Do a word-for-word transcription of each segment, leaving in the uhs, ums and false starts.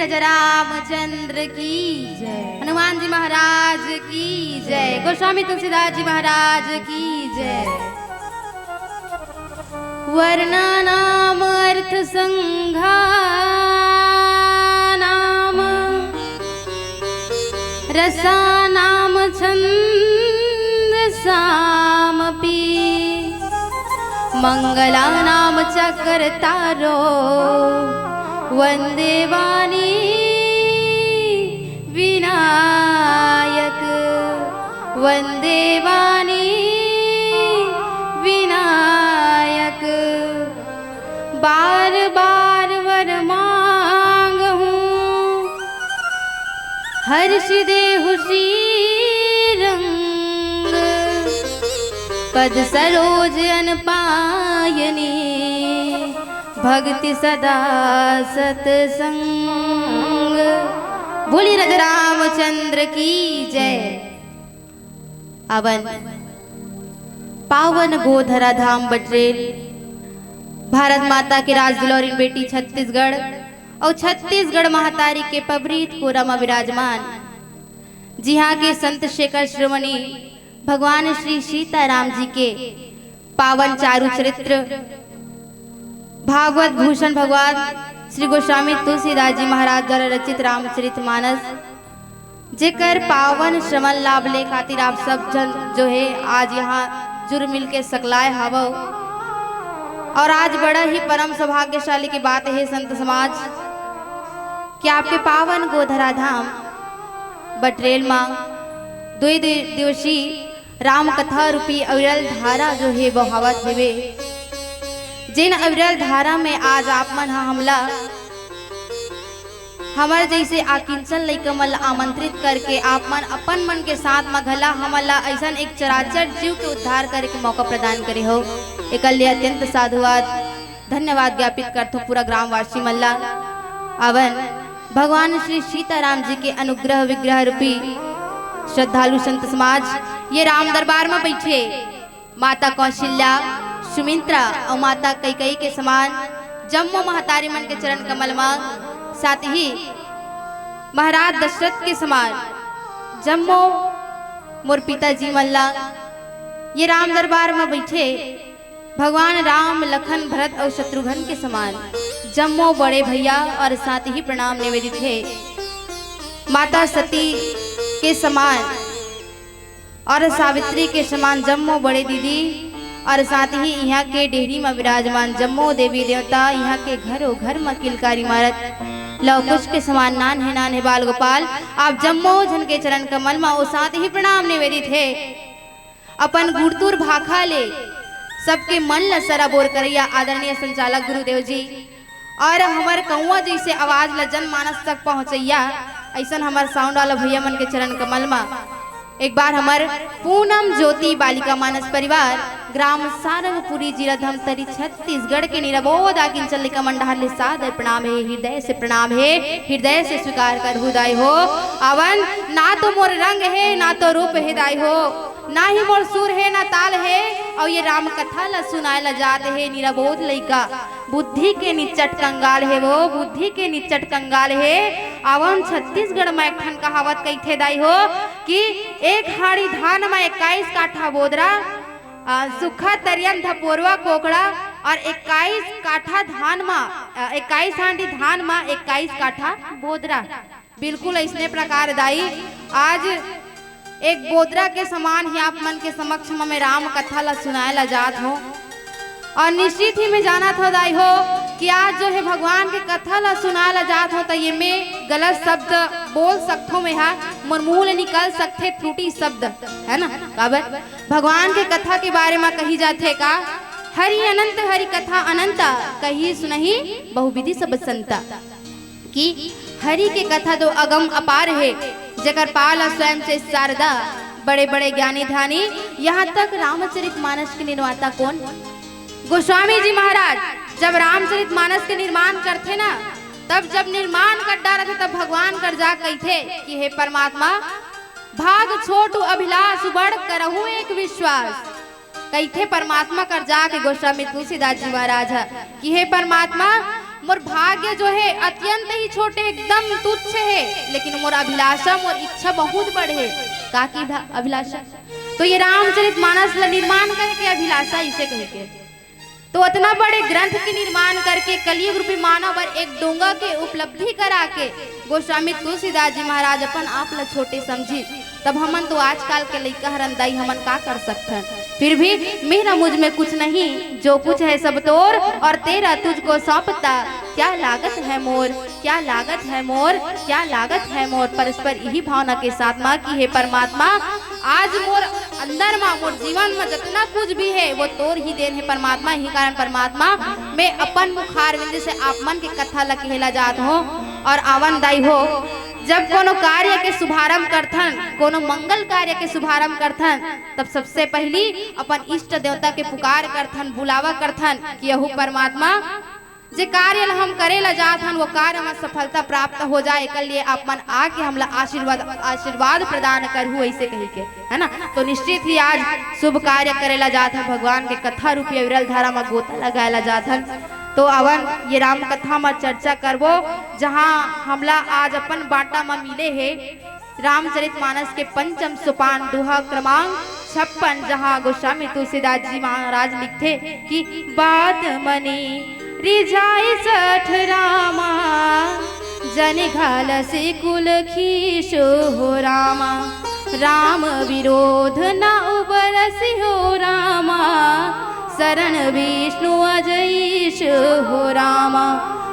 राजा रामचंद्र की जय, हनुमान जी महाराज की जय, गोस्वामी तुलसीदास जी महाराज की जय। वर्णानामर्थसङ्घानां रसानां छन्दसामपि मङ्गलानां च कर्तारो वन्दे वाणी विनायक, वन्दे वाणी विनायक। बार बार वर मांगहूँ हर्ष देहु श्रीरंग, पद सरोज अनपायनी भक्ति सदा सतसंग। बोली राजा रामचंद्र की जय। अवन पावन गोधरा धाम बटरेल, भारत माता के राज दुलौरिन बेटी छत्तीसगढ़ अउ छत्तीसगढ़ महतारी के पबरीत कोरा म विराजमान, जिहाँ के संत शेखर शिरोमणि भगवान श्री सीताराम जी के पावन चारु चरित्र, भागवत भूषण भगवान श्री गोस्वामी तुलसीदास जी महाराज द्वारा रचित रामचरित मानस, जेकर पावन श्रवण लाभ ले खातिर आप सब झन जो हे आज यहाँ जुर मिल के सकलाय हवव। और आज बड़ा ही परम सौभाग्यशाली की बात हे संत समाज कि आपके पावन गोधरा धाम बटरेल मा दुई दि-, दिवसीय राम कथा रूपी अविरल धारा जो हे बहावत हेवे, जेन अविरल धारा में आज आप मन ह हमला हमर जइसे आकिंचन लइका मन ल आमंत्रित करके आप मन अपन मन के साथ म घला हमन ल अइसन एक चराचर जीव के उद्धार करे के मौका प्रदान करे हो। एकर लिए अत्यंत साधुवाद, धन्यवाद ज्ञापित करथों पूरा ग्रामवासी मन ल। अवन भगवान श्री सीताराम जी के अनुग्रह विग्रह रूपी श्रद्धालु संत समाज ये राम दरबार म बइठे माता कौशल्या, सुमित्रा अउ माता कैकेयी के समान जम्मो महतारी मन के चरण कमल म, साथ ही महाराज दशरथ के समान जम्मो मोर पिताजी मन ला ये राम दरबार म बइठे भगवान राम, लखन, भरत अउ शत्रुघ्न के समान जम्मो बड़े भैया और साथ ही प्रणाम निवेदित हे। माता सती के समान और सावित्री के समान जम्मो बड़े दीदी और साथ ही इहाँ के डेहरी म विराजमान जम्मो देवी देवता, इहाँ के घरो घर म किलकारी मारत लव कुश के समान नान्हे नान्हे बाल गोपाल, आप जम्मो झन के चरण कमल म ओ साथ ही प्रणाम निवेदित हे। अपन गुड़तुर भाखा ले सबके मन ल सराबोर करइया आदरणीय संचालक गुरुदेव जी और हमर कौआ जइसे आवाज ल जनमानस तक पहुँचइया अइसन हमर साउंड वाला भैया मन के चरण कमल म एक बार हमर पूनम ज्योति बालिका मानस परिवार, ग्राम सारंगपुरी, जिला धमतरी, छत्तीसगढ़ के निरबोध आकिंचन लइका मन डहार ले सादर प्रणाम हे, हृदय से प्रणाम हे, हृदय से स्वीकार करहु दाई हो। अवन ना तो मोर रंग हे, ना तो रूप हे दाई हो, ना ही मोर सुर हे, ना ताल हे, अउ ये राम कथा ल सुनाए ल जात हे निरबोध लइका। बुद्धि के निच्चट कंगाल हे वो, बुद्धि के निच्चट कंगाल हे। अवन छत्तीसगढ़ म एक ठन कहावत कहिथे दाई हो कि एक हाड़ी धान म इक्कीस काठा बोदरा, अ, सुक्खा तरियन धपोरवा कोकड़ा और इक्कीस काठा धान म, अ, इक्कीस हांडी धान म इक्कीस काठा बोदरा। बिल्कुल अइसने प्रकार दाई, आज एक बोदरा के समान ही आप मन के समक्ष म मैं राम कथा ला सुनाए ला जात हों। और निश्चित ही मैं जानत हों दाई हो कि आज जो है भगवान के कथा ला सुनाए ला जात हों, त ये मैं गलत शब्द बोल सकथों, मैं हा मोर मुंह ले निकल सकथे त्रुटि शब्द, है ना? काबर भगवान के कथा के बारे म कही जाथे का, हरि अनंत हरि कथा अनंता, कही सुनही बहुविधि सब संता। कि हरि के कथा तो अगम अपार हे, जेकर पाला स्वयं से शारदा, बड़े-बड़े ज्ञानी ध्यानी, यहाँ तक रामचरित मानस के निर्माता कोन? गोस्वामी जी महाराज जब रामचरित मानस के निर्माण करथे ना, तब जब निर्माण कर डारथे, तब भगवान कर जा कहिथे कि हे परमात्मा, भाग छोटु अभिलाष बड़ करहु एक विश्वास। कहिथे परमात्मा कर जाके गोस्वामी तुलसीदास जी महाराज ह कि हे परमात्मा, मोर भाग्य जो हे अत्यंत ही छोटे, एकदम तुच्छ हे, लेकिन मोर अभिलाषा, मोर इच्छा बहुत बड़े हे। का की भा-, अभिलाषा? तो ये रामचरित मानस ला निर्माण करके अभिलाषा इसे कहिके, तो अतना बड़े ग्रंथ के निर्माण करके कलयुग रूपी मानव बर एक डोंगा के उपलब्धि करा के गोस्वामी तुलसीदास जी महाराज अपन आप ला छोटे समझी, तब हमन तो आजकल के लइका हरन दाई, हमन का कर सकथन? फिर भी मेरा मुझ में कुछ नहीं, जो कुछ है सब तोर, और तेरा तुझको सौंपता, क्या लागत है मोर, क्या लागत है मोर, क्या लागत है मोर। परस्पर इही भावना के साथ मा कि हे परमात्मा, आज मोर अंदर मा, मोर जीवन मा जतना कुछ भी हे, वो तोर ही देन हे परमात्मा। इही कारण परमात्मा, मैं अपन मुखारविंद से आप मन के कथा ला कहेला जात हों। और आवन दाई हो, जब कोनो कार्य के शुभारंभ करथन, कोनो मंगल कार्य के शुभारंभ करथन, तब सबसे पहली अपन इष्ट देवता के पुकार करथन, बुलावा करथन कि अहू परमात्मा, जे कार्य ला हम करे ला जात हन, वो कार्य में सफलता प्राप्त हो जाए, एकर लिए आप मन आके हमला आशीर्वाद, आशीर्वाद प्रदान करहू, ऐसे कही के, है ना? तो निश्चित ही आज शुभ कार्य करे ला जात हन, भगवान के कथा रूपी अविरल धारा में गोता लगाए ला जात हन। तो अवन ये राम कथा में चर्चा करबो, जहाँ हमला आज अपन बांटा में मिले हे रामचरित मानस के पंचम सोपान, दोहा क्रमांक छप्पन, जहाँ गोस्वामी तुलसीदास जी महाराज लिखथे कि बात मनी रिझाई सठ रामा, जनि घालसि कुल खीस हो रामा। राम विरोध न उबरसि हो रामा, शरण विष्णु अजईस हो रामा।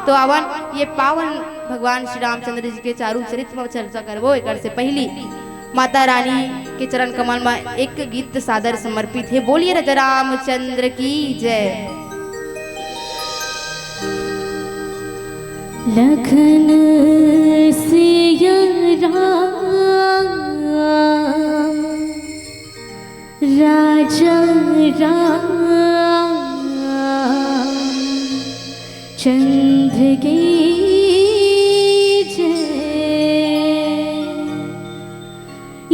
तो अवन ये पावन भगवान श्री रामचंद्र जी के चारू चरित्र पर चर्चा करबो। एकर से पहली माता रानी के चरण कमल में एक गीत सादर समर्पित हे। बोलिए राजा रामचंद्र की जय। लखन सिया राम राजा राम चंद्र की जय।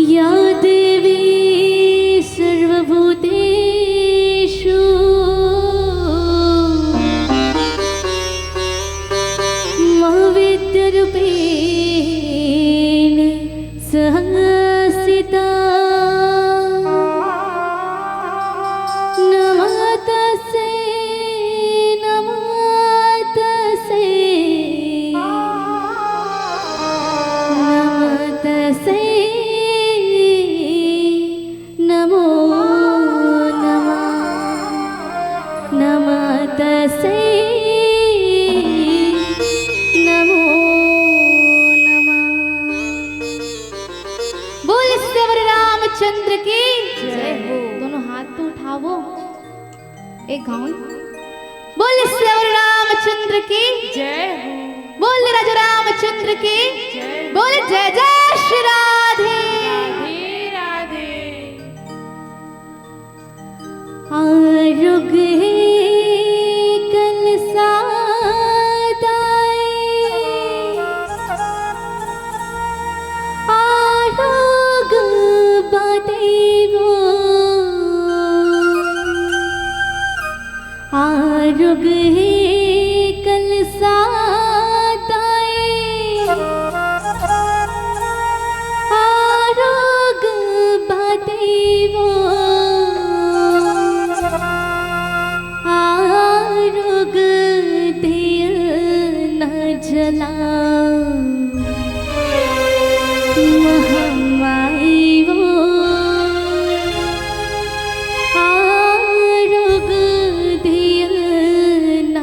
या देवी सर्वभूतेषु मम विद्यारूपेण संस्थिता। नमो तस्यै, नमो तस्यै, नमो तस्यै, नमो नमः, नमो तस्यै, नमो नमः। बोल सियावर रामचंद्र की जय हो। दोनों हाथ तो उठाओ, एक गाँव। बोल सियावर रामचंद्र की जय हो। बोल राजा रामचंद्र की जय। बोल जय जय श्री राधे। राधे राधे। आरुग हे कलसा दाई, आरुग बाटे वो। आरुग हे कलसा दाई, आरुग बाटे वो। आरुग दिया न जला महामाई वो। आरुग दिया न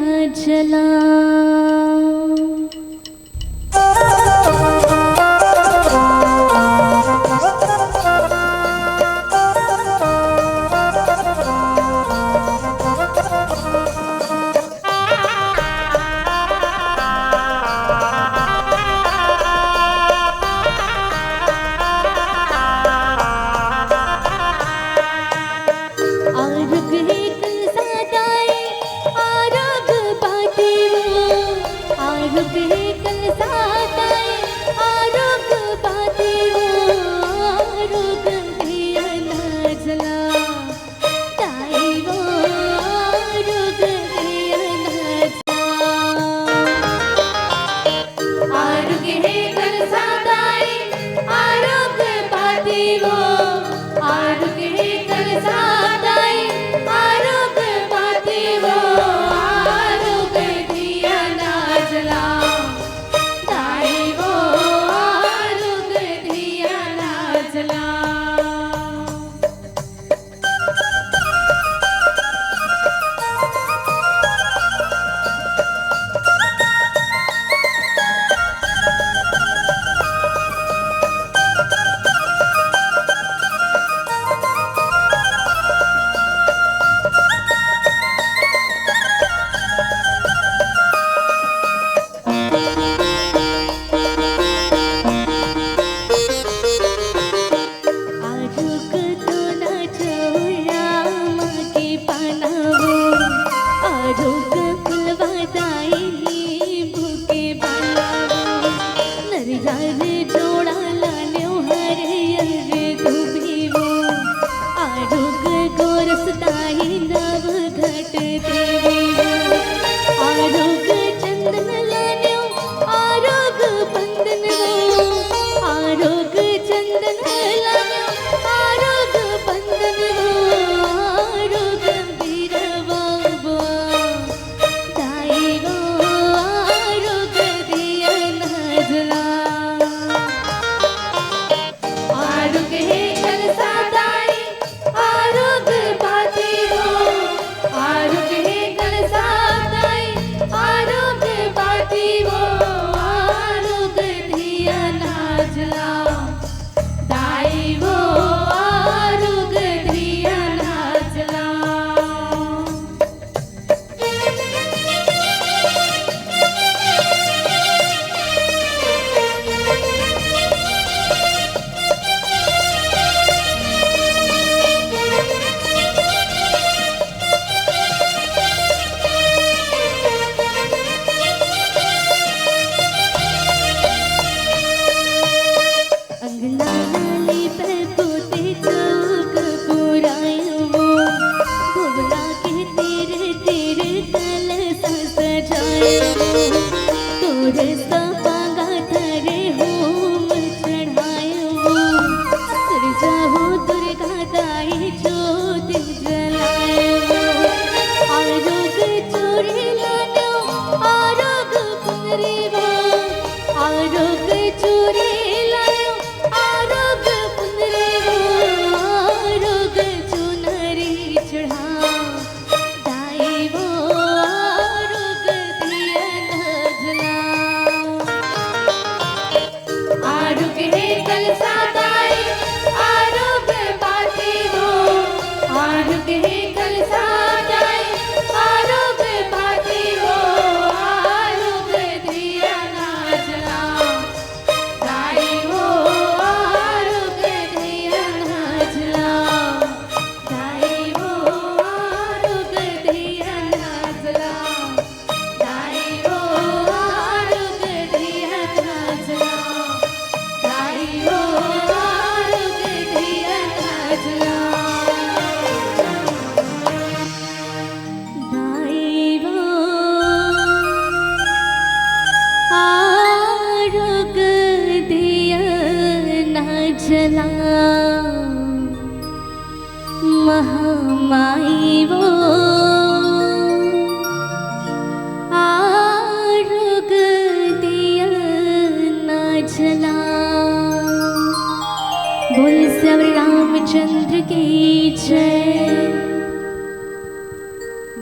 की जय।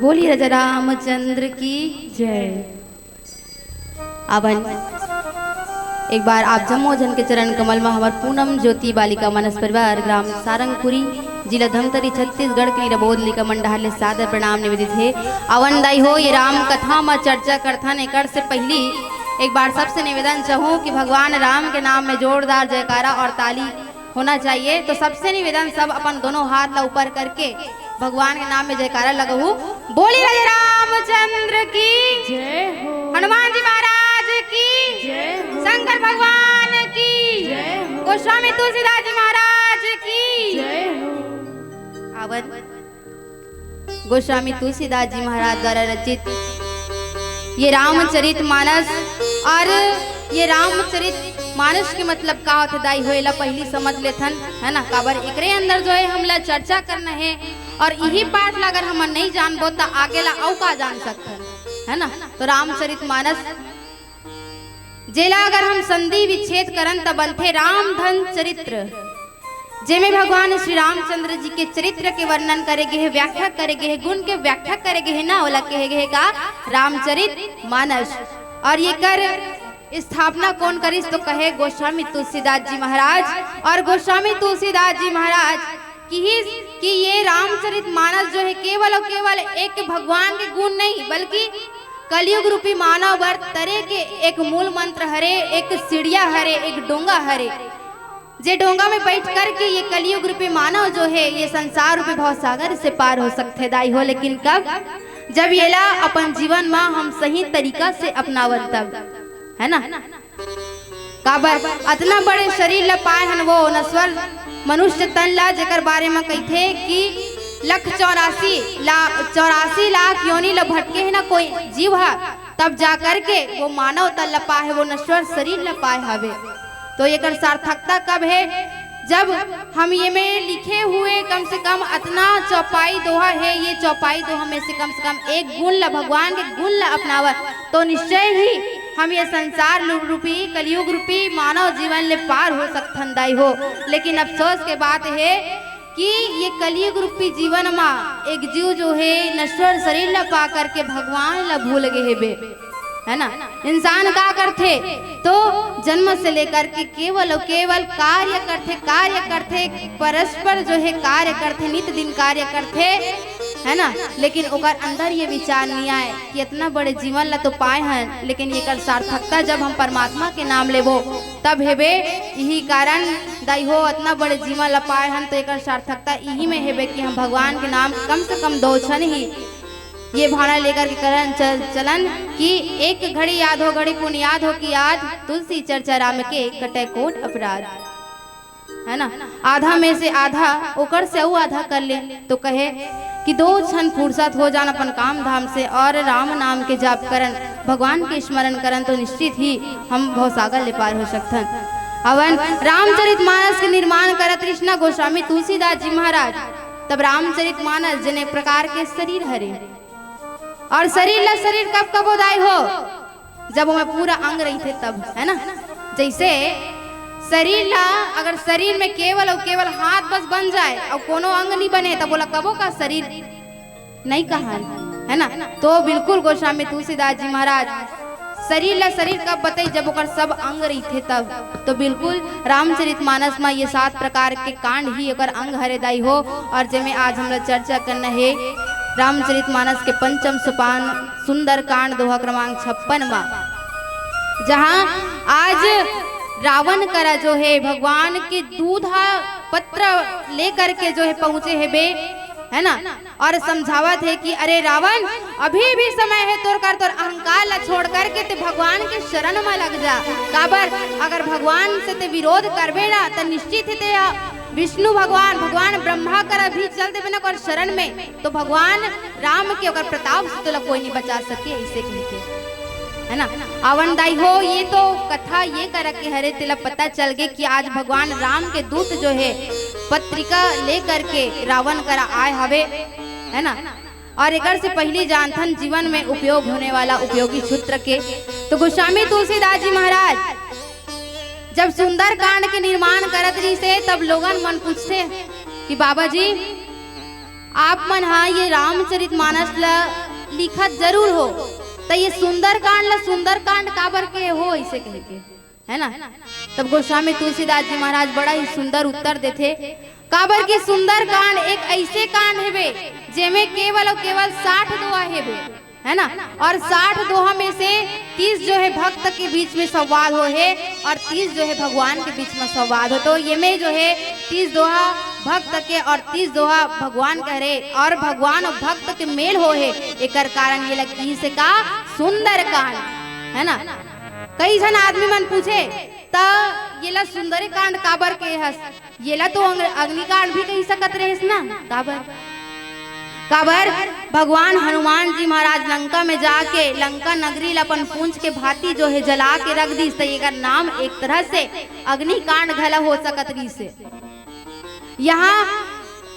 बोलिए राजा रामचंद्र की जय। अवन एक बार आप जम्मो झन के चरण कमल म हमर पूनम ज्योति बालिका मानस परिवार, ग्राम सारंगपुरी, जिला धमतरी, छत्तीसगढ़ के निरबोध लइका मन डहार ले सादर प्रणाम निवेदित हे। अवन दाई हो, ये राम कथा म चर्चा करथन, एकर से पहिली एक बार सबसे निवेदन चाहूँ कि भगवान राम के नाम में जोरदार जयकारा और ताली होना चाहिए। तो सबसे निवेदन, सब अपन दोनों हाथ ला ऊपर करके भगवान के नाम में जयकारा लगहू। बोलिए राजा रामचंद्र की, जय हो। हनुमान जी महाराज की, जय हो। शंकर भगवान की, जय हो। गोस्वामी तुलसीदास जी महाराज की, जय हो। अवन गोस्वामी तुलसीदास जी महाराज द्वारा रचित ये रामचरित मानस, और ये रामचरित मानस के मतलब का होथे दाई हो, एला पहिली समझ लेथन, है ना? काबर एकरे अंदर जो है हमला चर्चा करना है, और इही पाठ ला अगर हमन नहीं जानबो त आगे ला अउ का जान सकथन, है ना? तो रामचरित मानस जेला अगर हम संधि विच्छेद करन त बनथे रामधन चरित्र, जेमे भगवान श्री रामचंद्र जी के चरित्र के वर्णन करे गे हे, व्याख्या करे गे हे, गुण के व्याख्या करे गे हे ना, ओला कहे गे हे का? रामचरित मानस। और येकर स्थापना कौन करिस तो कहे गोस्वामी तुलसीदास जी महाराज। और गोस्वामी तुलसीदास जी महाराज किहिस कि ये रामचरित मानस जो है केवल और केवल एक भगवान के गुण नहीं बल्कि कलयुग रूपी मानव बर तरे के एक मूल मंत्र हरे, एक सीढ़िया हरे, एक डोंगा हरे, जे डोंगा में बैठ करके ये कलयुग रूपी मानव जो है ये संसार रूपी भवसागर से पार हो सकथे दाई हो। लेकिन कब? जब येला अपन जीवन म हम सही तरीका से अपनावन तब, है ना? काबर अतना बड़े शरीर ला पाए हन वो नश्वर मनुष्य तन ला, जेकर बारे म कहिथे कि लख चौरासी ला, चौरासी लाख योनि ला भटके है ना कोई जीव हा, तब जा करके वो मानव तन ला पाए है, वो नश्वर शरीर ला पाए हवे। तो एकर सार्थकता कब है? जब हम ये में लिखे हुए कम से कम अतना चौपाई दोहा है, ये चौपाई दोहा में से कम से कम एक गुण ला, भगवान के गुण ला अपनावत, तो निश्चय ही हम ये संसार लू-, रूपी, कलयुग रूपी मानव जीवन ले पार हो सकथन दाई हो। लेकिन अफसोस के बात है कि ये कलयुग रूपी जीवन मा एक जीव जो है नश्वर शरीर ला पा करके भगवान ला भूल गे हेबे, है ना? इंसान का करथे? तो जन्म से लेकर के केवल और केवल कार्य करथे, कार्य करथे, परस्पर जो है कार्य करथे, नित दिन कार्य करथे, है ना? लेकिन ओकर अंदर ये विचार नहीं आए कि इतना बड़े जीवन ला तो पाए हन, लेकिन एकर सार्थकता जब हम परमात्मा के नाम लेबो तब हेबे। यही कारण दाई हो, इतना बड़े जीवन ला पाए हन तो एकर सार्थकता यही में हेबे कि हम भगवान के नाम कम से कम दो क्षण ही ये भावना लेकर के करन चल, चलन कि एक घड़ी याद हो, घड़ी पुन याद हो कि आज तुलसी चर्चा राम के कटे कोट अपराध, है ना? आधा में से आधा ओकर से अउ आधा कर ले तो कहे कि दो क्षण फुर्सत हो जान अपन काम धाम से और राम नाम के जाप करन, भगवान के स्मरण करन तो निश्चित ही हम भवसागर ले पार हो सकथन। अवन रामचरित मानस के निर्माण करत कृष्णा गोस्वामी तुलसीदास जी महाराज। तब रामचरित मानस जने प्रकार के शरीर हरे, और शरीर ला शरीर कब कब उदाय हो? जब ओमे पूरा अंग रहिथे तब, है ना? जैसे शरीर ला अगर शरीर में केवल और केवल हाथ बस बन जाए और कोनो अंग नहीं बने, तब बोला कबो का शरीर नहीं कहाय, है ना? तो बिल्कुल गोस्वामी तुलसीदास जी महाराज शरीर ला शरीर कब बताई, जब ओकर सब अंग रहिथे तब। तो बिल्कुल रामचरित मानस में ये सात प्रकार के कांड ही ओकर अंग हरे दाई हो, और जेमे आज हमला चर्चा करना है रामचरित मानस के पंचम सोपान सुंदर कांड दोहा क्रमांक छप्पन मा, जहाँ आज रावण करा जो है भगवान के दूधा पत्र लेकर के जो है पहुंचे हेबे, है ना? और समझावत है कि अरे रावण, अभी भी समय है तोर कर, तोर अहंकार ला छोड़ करके ते भगवान के शरण में लग जा। काबर अगर भगवान से ते विरोध करबे ना त निश्चित ही ते विष्णु भगवान, भगवान ब्रह्मा करा भी चल देबे ना ओकर शरण में, तो भगवान राम के ओकर प्रताप से तोला कोई नहीं बचा सके, ऐसे कह के, है ना? अवन दाई हो, ये तो कथा ये करा के हरे, तेला पता चल गे कि आज भगवान राम के दूत जो है पत्रिका लेकर के रावण करा आए हवे, है ना? और एकर से पहली जानथन जीवन में उपयोग होने वाला उपयोगी सूत्र के। तो गोस्वामी तुलसीदास जी महाराज जब सुंदरकांड के निर्माण करत रहिसे, तब लोगन मन पूछथे कि बाबा जी, आप मन हा ये रामचरित मानस ला लिखत जरूर हो, त ये सुंदरकांड ला सुंदरकांड काबर के हो, ऐसे कह के, है ना? तब गोस्वामी तुलसीदास जी महाराज बड़ा ही सुंदर उत्तर देथे, काबर कि सुंदरकांड एक ऐसे कांड हेबे, जेमे केवल और केवल साठ दोहा हेबे, है ना? और साठ दोहा में से तीस जो है भक्त के बीच में संवाद हो है और तीस जो है भगवान के बीच में संवाद हो। तो ये में जो है तीस दोहा भक्त के और तीस दोहा भगवान कह रहे और भगवान और भक्त के मेल हो है, एकर कारण ये लगी से का सुंदरकांड, है ना? कई झन आदमी मन पूछे, त येला सुंदरकांड काबर के हस? येला तो अंग-, अग्निकांड भी कही सकत रहेस ना। काबर? काबर भगवान हनुमान जी महाराज लंका में जाके लंका नगरी ला अपन पूंछ के भांति जो है जला के रख दीस, त एकर नाम एक तरह से अग्निकांड घला हो सकत रहिस हे। यहाँ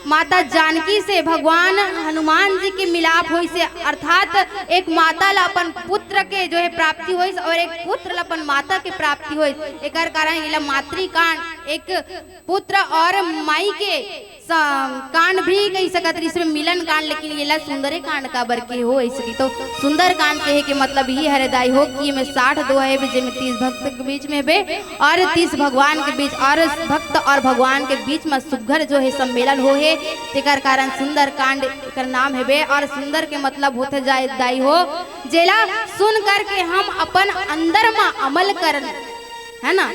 माता जानकी से भगवान हनुमान जी के मिलाप होइस हे, अर्थात एक माता ला अपन पुत्र के जो है प्राप्ति होइस और एक पुत्र ला अपन माता के प्राप्ति होइस। एकर कारण एला मातृकांड, एक पुत्र और माई के स-, कांड भी कही सकत रहिस, इसमें मिलन कांड, लेकिन येला सुंदरे कांड काबर के हो, ऐसे की तो सुंदर कांड कहे के मतलब ये हरे दाई हो कि एमे साठ दोहा हेबे, जेमे तीस भक्त के बीच में हेबे और तीस भगवान के बीच, और भक्त और भगवान के बीच में सुघर जो है सम्मेलन हो है, तेकर कारण सुंदर कांड एकर नाम हेबे। और सुंदर के मतलब होथे जाय दाई हो, जेला सुन करके हम अपन अंदर में अमल करन, है ना?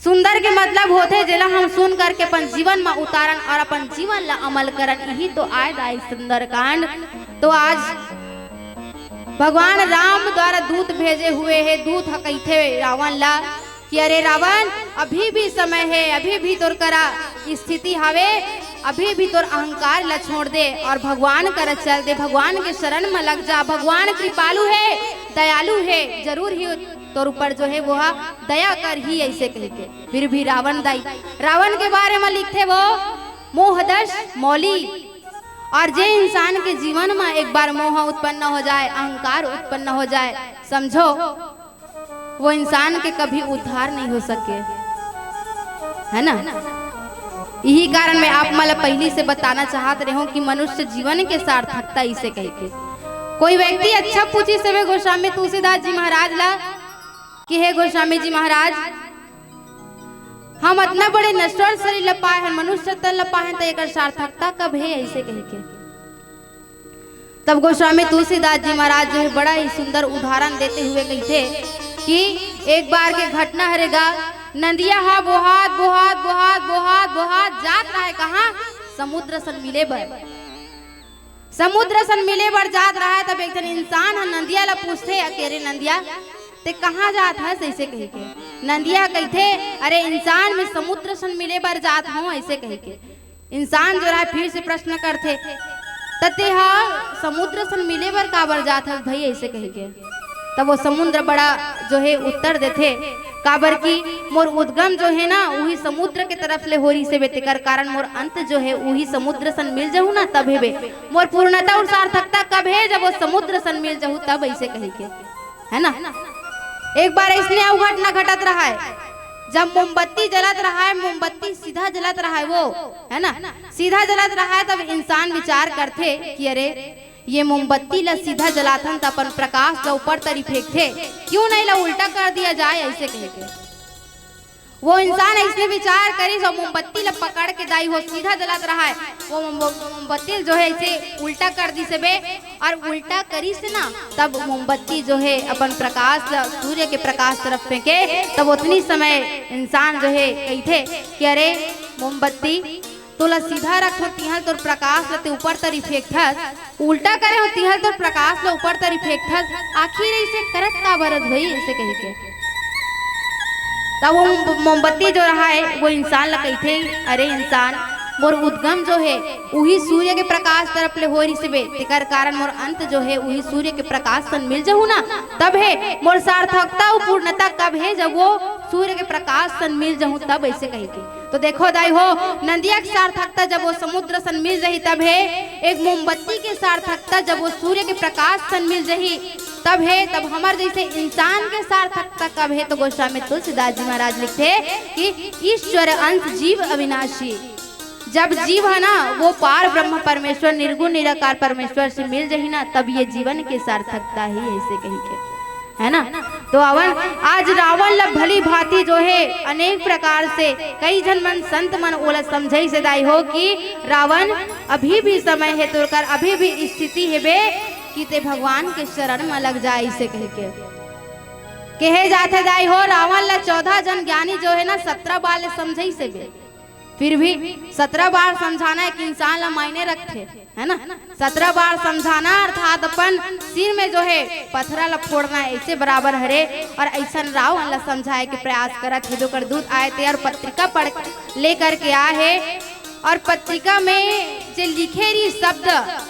सुंदर के मतलब होथे जेला हम सुन करके अपन जीवन में उतारन और अपन जीवन ला अमल करन, यही तो आय दाई सुंदरकांड। तो आज भगवान राम द्वारा दूत भेजे हुए हे, दूत ह कहिथे रावण ला कि अरे रावण, अभी भी समय हे, अभी भी तोर करा स्थिति हावे, अभी भी तोर अहंकार ला छोड़ दे और भगवान करा चल दे, भगवान के शरण में लग जा। भगवान कृपालु हे, दयालु हे, जरूर ही तोर ऊपर जो हे वो हा दया करही, ऐसे कहिके। फिर भी रावण दाई, रावण के बारे में लिखथे वो मोहदश मौली। और जे इंसान के जीवन में एक बार मोह उत्पन्न हो जाए, अहंकार उत्पन्न हो जाए, समझो वो इंसान के कभी उद्धार नहीं हो सके, है ना? यही कारण मैं आप मन ला पहिली से बताना चाहत रहे हूँ कि मनुष्य जीवन के सार्थकता इसे कहिके। कोई व्यक्ति अच्छा पूछिस हे गोस्वामी तुलसीदास जी महाराज ला कि हे गोस्वामी जी महाराज, हम अतना बड़े नश्वर शरीर ला पाए हन, मनुष्य तन ला पाए हन, त एकर सार्थकता कब हे, ऐसे कहिके। तब गोस्वामी तुलसीदास जी महाराज जो है बड़ा ही सुंदर उदाहरण देते हुए कहिथे कि एक बार के घटना हरे गा, नंदिया हा बोहात बोहात बोहात बोहात बोहात जात रहा है कहाँ? समुद्र सन मिले बर। समुद्र सन मिले बर जात रहा है, तब एक जन इंसान ह नंदिया ला पूछथे, "अके रे नंदिया, ते कहाँ जात हस?" ऐसे कहिके। नंदिया कहिथे, "अरे इंसान, मैं समुद्र सन मिले बर जात हूँ," ऐसे कहिके। इंसान जो रहा फिर से प्रश्न करथे, "त ते हा समुद्र सन मिले बर काबर जात हस भाई?" ऐसे कहिके। तब वो समुद्र बड़ा जो है उत्तर देथे, "काबर कि मोर उद्गम जो है ना, वही समुद्र के तरफ ले हो रही से बे, तेकर कारण मोर अंत जो है वही समुद्र सन मिल जाहू ना, तब हे बे। मोर पूर्णता और सार्थकता कब है? जब वो समुद्र सन मिल जाहू तब," ऐसे कहिके, है ना? एक बार ऐसने अउ घटना घटत रहा है, जब मोमबत्ती जलत रहा है, मोमबत्ती सीधा जलत रहा है वो, है ना, सीधा जलत रहा है, तब इंसान विचार करथे कि अरे ये मोमबत्ती ला सीधा जलाथन त अपन प्रकाश ला ऊपर तरी फेंकथे, क्यों नहीं ला उल्टा कर दिया जाए, ऐसे कहिके। वो इंसान ऐसने विचार करिस और मोमबत्ती ला पकड़ के दाई हो सीधा जलत रहा है, वो मोम-, मोमबत्ती जो है ऐसे उल्टा कर दिस बे, और उल्टा करिस ना, तब मोमबत्ती जो है अपन प्रकाश ला सूर्य के प्रकाश तरफ फेंके, तब उतनी समय इंसान जो है कहिथे कि अरे मोमबत्ती तोला सीधा रखो तिहल तोर प्रकाश ला ते ऊपर तरी फेंकथस, उल्टा करे हो तिहल तोर प्रकाश ला ऊपर तरी फेंकथस, आखिर ऐसे करत काबर हस भई, ऐसे कहिके। तब वो मोमबत्ती जो रहा है वो इंसान ला कहिथे, "अरे इंसान, मोर उद्गम जो है उही सूर्य के प्रकाश तरफ ले हो रही से बे, तेकर कारण मोर अंत जो है उही सूर्य के प्रकाश सन मिल जहू ना, तब है मोर सार्थकता और पूर्णता कब है जब वो सूर्य के प्रकाश सन मिल जहू तब," ऐसे कहिके। तो देखो दाई हो, नंदिया के सार्थकता जब वो समुद्र सन मिल जही तब हे, एक मोमबत्ती के सार्थकता जब वो सूर्य के प्रकाश सन मिल जही तब हे, तब हमर जैसे इंसान के सार्थकता कब हे? तो गोस्वामी तुलसीदास जी महाराज लिखथे कि ईश्वर अंश जीव अविनाशी, जब जीव है ना, वो पार ब्रह्म परमेश्वर, निर्गुण निराकार परमेश्वर से मिल जाही ना, तब ये जीवन के सार्थकता ही ऐसे कही के, है ना? तो अवन आज रावण ला भली भांति जो है अनेक प्रकार से कई झन मन संत मन ओला समझाइसे दाई हो कि रावण अभी भी समय है तोर कर, अभी भी स्थिति है बे कि ते भगवान के शरण में लग जाए इसे कह के कहे जाथे दाई हो। रावण ला चौदह झन ज्ञानी जो है ना सत्रह बार ले समझाइसे बे, फिर भी सत्रह बार समझाना एक इंसान ला मायने रखथे, है ना? सत्रह बार समझाना अर्थात अपन सिर में जो है पथरा ला फोड़ना ऐसे बराबर हरे। और ऐसन रावण ला समझाए के प्रयास करत हे, जो कर दूत आए ते और पत्रिका पढ़ लेकर के आए हे। और पत्रिका में जे लिखे रही शब्द,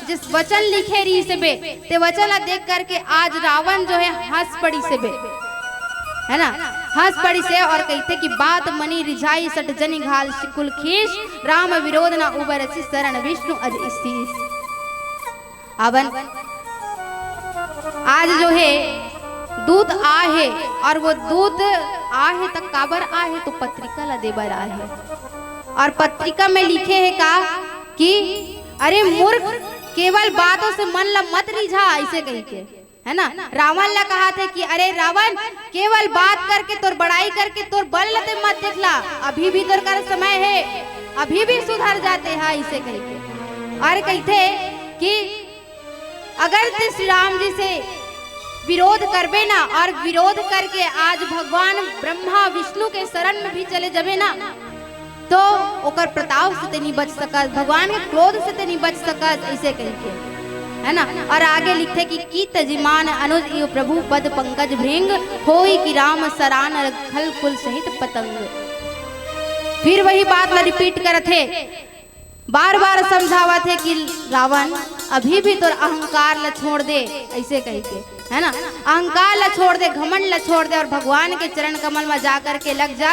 जिस वचन लिखे रही से बे, ते वचन ला देख करके आज रावण जो है हंस पड़ी से बे, है ना? हंस पड़ी से और कहते कि बात मनी रिझाई सट जनि घाल कुल खीस, राम विरोध ना उबरसी शरण विष्णु अज शीस। अवन आज जो है दूत आ है और वो दूत आ है त काबर आ है, तो पत्रिका ला देबर आ है। और पत्रिका में लिखे है का कि अरे मूर्ख, केवल बातों से मन ला मत रिझा, ऐसे कही के, है ना? रावण ला कहा थे कि अरे रावण, केवल बात करके तोर बड़ाई करके तोर बल ला ते मत देखला, अभी भी तोर कर समय है, अभी भी सुधर जाते हैं, ऐसे कही के। और कहते कि अगर ते श्री राम जी से विरोध करबे ना और विरोध करके आज भगवान ब्रह्मा विष्णु के शरण में भी चले जबे ना, तो ओकर प्रताप से ते नहीं बच सकत, भगवान के क्रोध से ते नहीं बच सकत, ऐसे कही के, है ना? और आगे लिखते कि की तजिमान अनुज इव प्रभु पद पंकज भृंग, होई कि राम सरान रखल कुल सहित पतंग। फिर वही बात ला रिपीट करत हे, बार बार समझावत हे कि रावण अभी भी तोर अहंकार ला छोड़ दे, ऐसे कही के, है ना? अहंकार ला छोड़ दे, घमंड ला छोड़ दे और भगवान के चरण कमल में जा करके लग जा।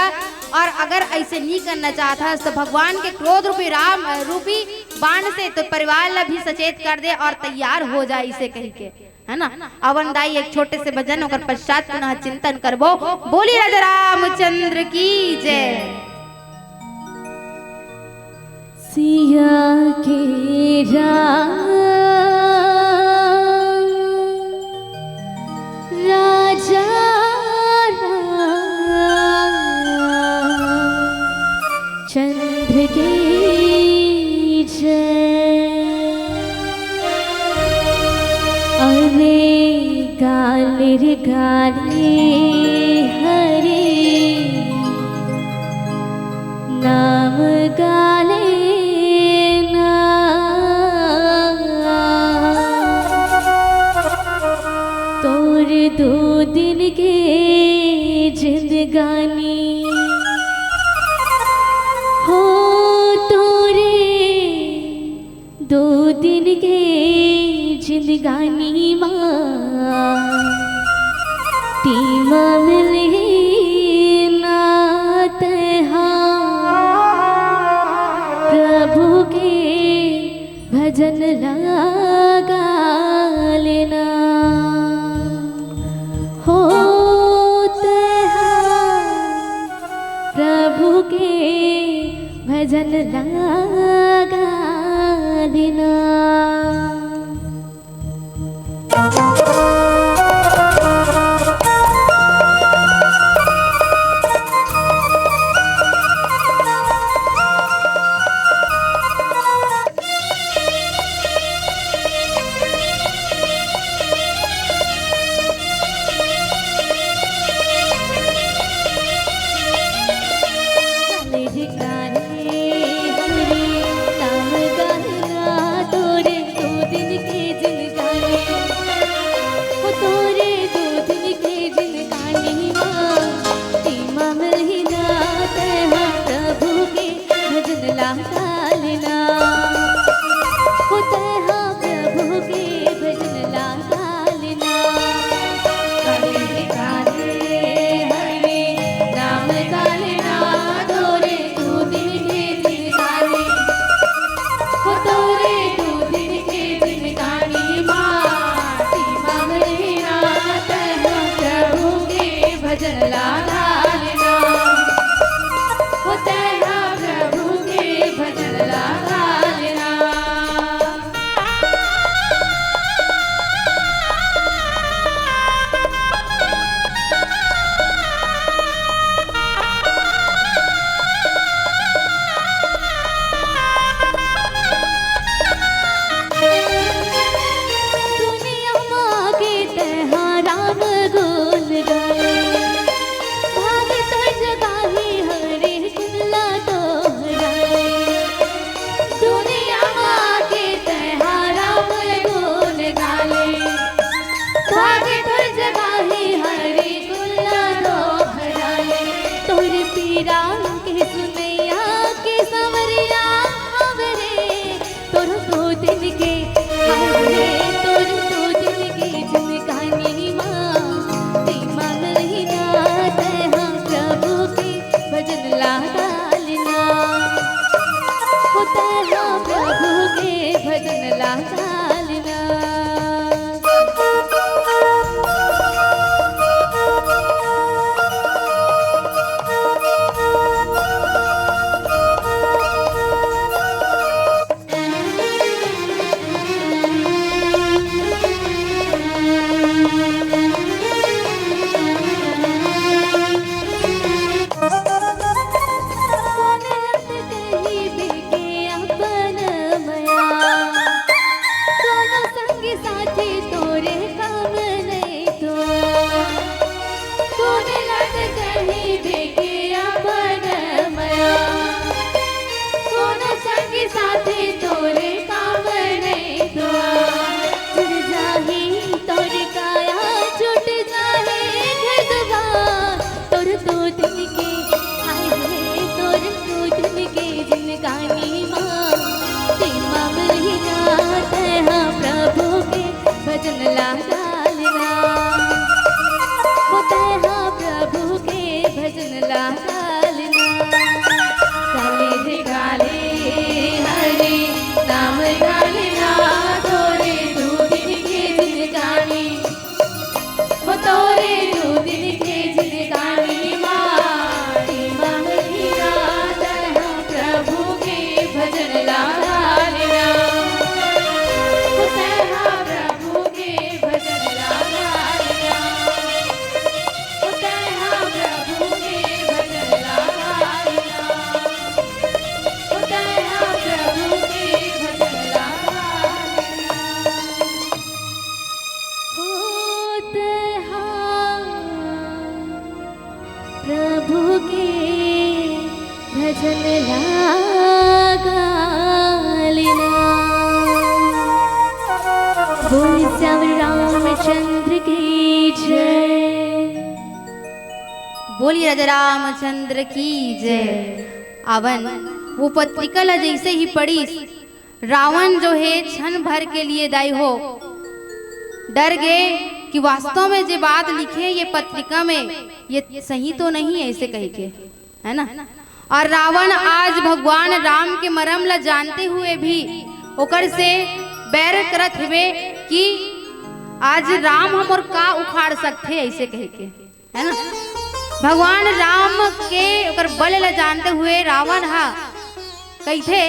और अगर ऐसे नहीं करना चाहत हस तो भगवान के क्रोध रूपी राम रूपी बाण से तो परिवार ला भी सचेत कर दे और तैयार हो जा, इसे कही के, है ना? अवन दाई एक छोटे से भजन, ओकर पश्चात पुनः चिंतन करबो। बोली राजा रामचंद्र की जय। सिया के राम राजा राम चंद्र की जय। अरे गाल रे गाल रे हरे नाम गाले ना। तोर दो दिन के जिंदगानी हो, तोरे दो दिन के जिंदगानी मा, टीमा मिले ना तहा प्रभु के भजन लगा लेना। हो तहा प्रभु के भजन लगा लेना। डालना, ओ तैहा प्रभु के भजन ला डालना। काले रे काले हरि नाम डालना, तोरे दू दिन के जिनगानी, ओ तोरे दू दिन के जिनगानी माटी मंगहिया, तैहा प्रभु के भजन ला डालना, ओ तैहा प्रभु के भजन ला डालना, ओ तैहा प्रभु के भजन ला डालना, ओ तैहा प्रभु के भजन ला डालना। ओ तैहा प्रभु के भजन ला गालना। बोल श्याम रामचंद्र की जय। बोलिए राजा रामचंद्र की जय। आवन, वो पत्रिका ला जैसे ही पढ़िस, रावण जो हे क्षण भर के लिए दाई हो डर गे कि वास्तव में जे बात लिखे ये पत्रिका में, ये सही तो नहीं है, ऐसे कह के, है ना। और रावण आज भगवान राम के मरम ला जानते हुए भी ओकर से बैर करत हवे कि आज राम हमर का उखाड़ सकथे, ऐसे कह के, है ना। भगवान राम के ओकर बल ला जानते हुए रावण हा कहिथे,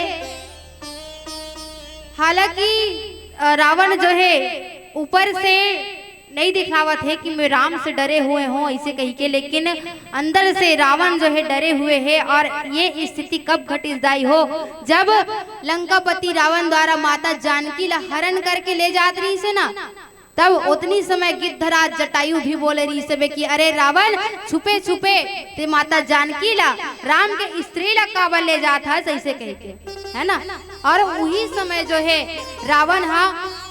हालांकि, अ, रावण जो है ऊपर से नहीं दिखावत है कि मैं राम से डरे हुए हूँ ऐसे कह के, लेकिन अंदर से रावण जो है डरे हुए है। और ये स्थिति कब घटिस दाई हो, जब लंकापति रावण द्वारा माता जानकी ला हरण करके ले जात रहिस हे ना, तब ओतनी समय गिद्धराज जटायु भी बोले रहिस हवे कि अरे रावण, छुपे छुपे ते माता जानकी ला, राम के स्त्री ला काबर ले जात हस, ऐसे कह के, है ना। और उही समय जो है रावण हा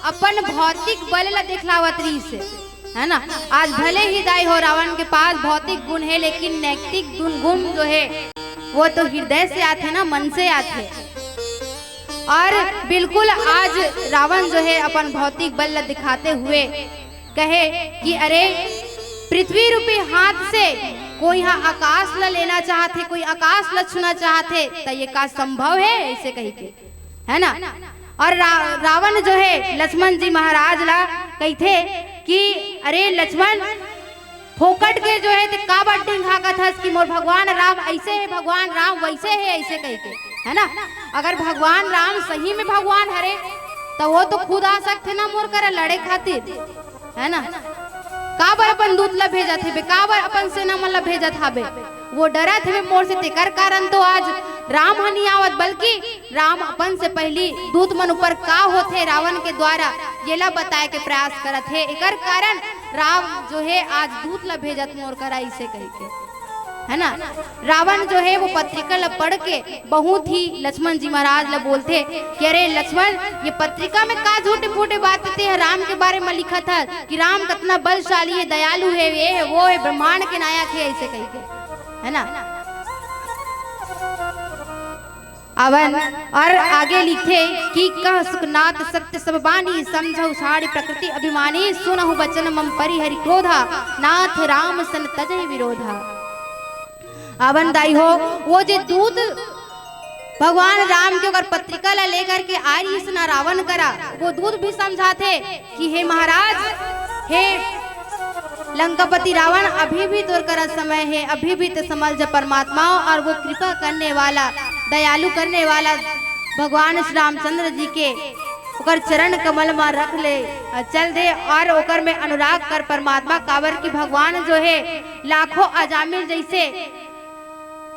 अपन भौतिक बल ला दिखलावत रहिस हे, है ना। आज भले ही दाई हो रावण के पास भौतिक गुण है, लेकिन नैतिक गुण, गुण जो है वो तो हृदय से आथे ना, मन से आथे। और बिल्कुल आज रावण जो है अपन भौतिक बल ला दिखाते हुए कहे कि अरे, पृथ्वी रूपी हाथ से कोई हा आकाश ला लेना चाहत हे, कोई आकाश ला छूना चाहत हे, त ये का संभव है, ऐसे कह के, है ना। और रा-, रावण जो है लक्ष्मण जी महाराज ला कहिथे कि अरे लक्ष्मण, फोकट के जो है ते काबर डिंघाकत हस कि मोर भगवान राम ऐसे है, भगवान राम वैसे है, ऐसे कह के, है ना। अगर भगवान राम सही में भगवान हरे, त वो तो खुद आ सकथे ना मोर करा लड़े खातिर, है ना। काबर अपन दूत ला भेजत हबे, काबर अपन सेना मन ला भेजत हबे, वो डरत हबे मोर से, तेकर कारण तो आज राम ह नी आवत, बल्कि राम अपन से पहिली दूत मन ऊपर का होथे रावण के द्वारा, येला बताए के प्रयास करत हे। एकर कारण राम जो हे आज दूत ला भेजत मोर करा, अइसे कहिके, है ना। रावण जो हे वो पत्रिका ला पढ़ के बहुत ही लक्ष्मण जी महाराज ला बोलथे कि अरे लक्ष्मण, ये पत्रिका में का झूठे फूटे बात तें ह राम के बारे में लिखत हस कि राम कतना बलशाली हे, दयालु हे, ये हे, वो हे, ब्रह्मांड के नायक हे, अइसे कहिके, है ना। अवन और आगे लिखे कि कह सुखनाथ सत्य सब बानी, समझहु छाड़ि प्रकृति अभिमानी, सुनहु बचन मम परि हरि क्रोधा, नाथ राम सन तजहि विरोधा। अवन दाई हो, वो जे दूत भगवान राम के ओकर पत्रिका ला लेकर के आय रहिस ना रावण करा, वो दूत भी समझाथे कि हे महाराज, हे लंकापति रावण, अभी भी तोर करा समय हे, अभी भी ते समझ जा परमात्मा, और वो कृपा करने वाला, दयालु करने वाला भगवान श्री रामचंद्र जी के ओकर चरण कमल मा रख ले, अ, चल दे और ओकर में अनुराग कर परमात्मा, काबर कि भगवान जो हे लाखों अजामिल जैसे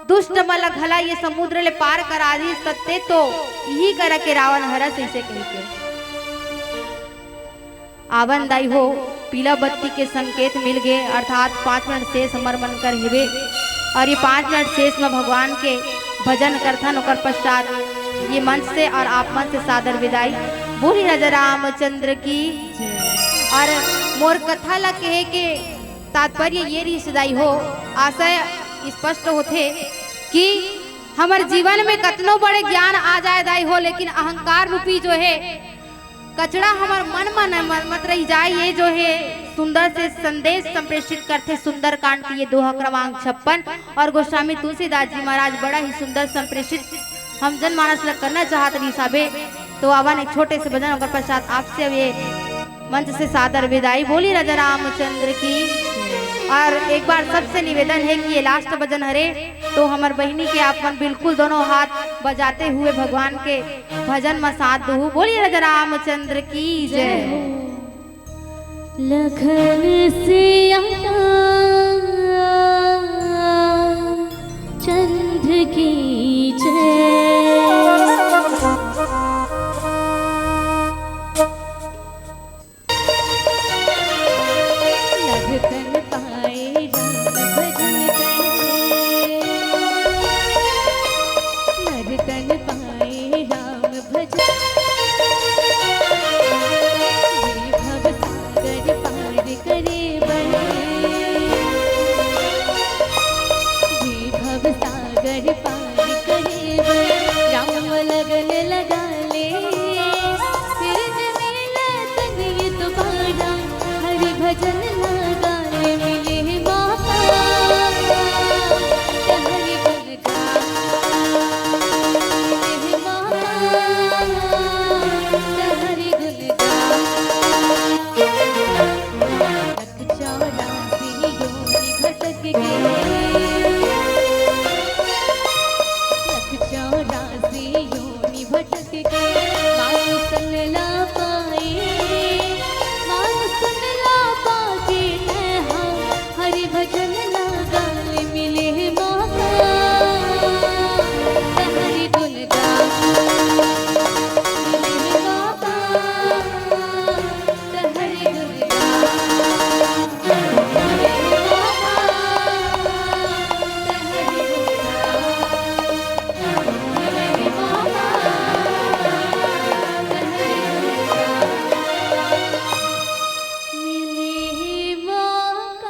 दुष्ट मन ला घला ये समुद्र ले पार करा दिस, त तें तो इही करा के रावण हरस, अइसे कहिके। आवन दाई हो, पीला बत्ती के संकेत मिल गे, अर्थात पाँच मिनट शेष हमर मन कर हेबे, और ये पाँच मिनट शेष में भगवान के भजन करथन, ओकर पश्चात ये मंच से और आप मन से सादर विदाई। बोली राजा रामचंद्र की जय। और मोर कथा ला कहे के तात्पर्य ये रहिस दाई हो, आशय स्पष्ट होथे कि हमर जीवन में कतनो बड़े ज्ञान आ जाए दाई हो, लेकिन अहंकार रूपी जो हे कचरा हमर मन म न मत रह जाए। ये जो है सुंदर से संदेश संप्रेषित करथे सुंदरकांड के ये दोहा क्रमांक छप्पन। और गोस्वामी तुलसीदास जी महाराज बड़ा ही सुंदर संप्रेषित हम जनमानस ल करना चाहत रहिस हाबे। तो आवन एक छोटे से भजन, ओकर पश्चात आपसे अब ये मंच से सादर विदाई। बोलिए राजा रामचंद्र की। और एक बार सबसे निवेदन है कि ये लास्ट भजन हरे, तो हमर बहिनी के आप मन बिल्कुल दोनों हाथ बजाते हुए भगवान के भजन म साथ दहू। बोलिए राजा रामचंद्र की जय। लखन सिया चंद्र की जय। नर तन पाए राम भजन करे, नर तन पाए राम भजन। ये भव सागर पार करे बने, ये भव सागर पार करे बने, राम लगन लगा ले, फिर जमेला तन ये दोबारा। हरि भजन